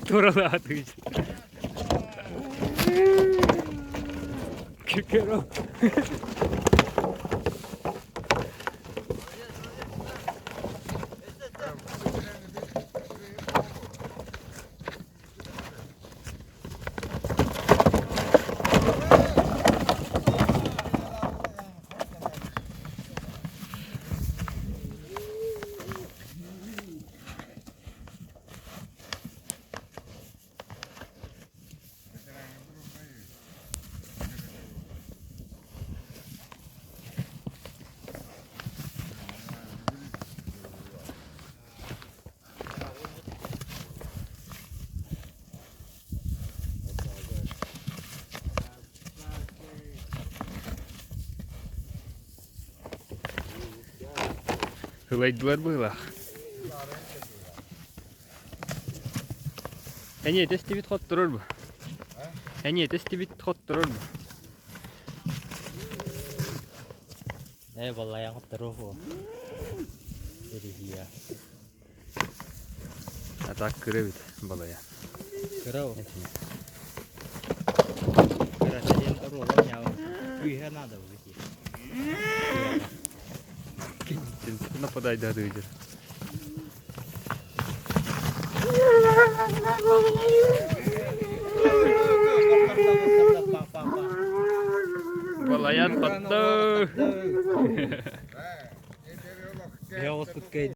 Туралаатыгыч. Кекеро. Ылайдылар быһыылаах. Эниэ тэстибит хотторор бу. Эниэ тэстибит хотторор бу. Ээ балайан хотторуо Эриһиэ. А так кыра эбит балайа. Кыра ол. Кырата диэн торуолар ньаҕын. Күүһэ наада бу бити. Нападайда дыйдыр. Балайан хотто. Эҕэ оспут кэй.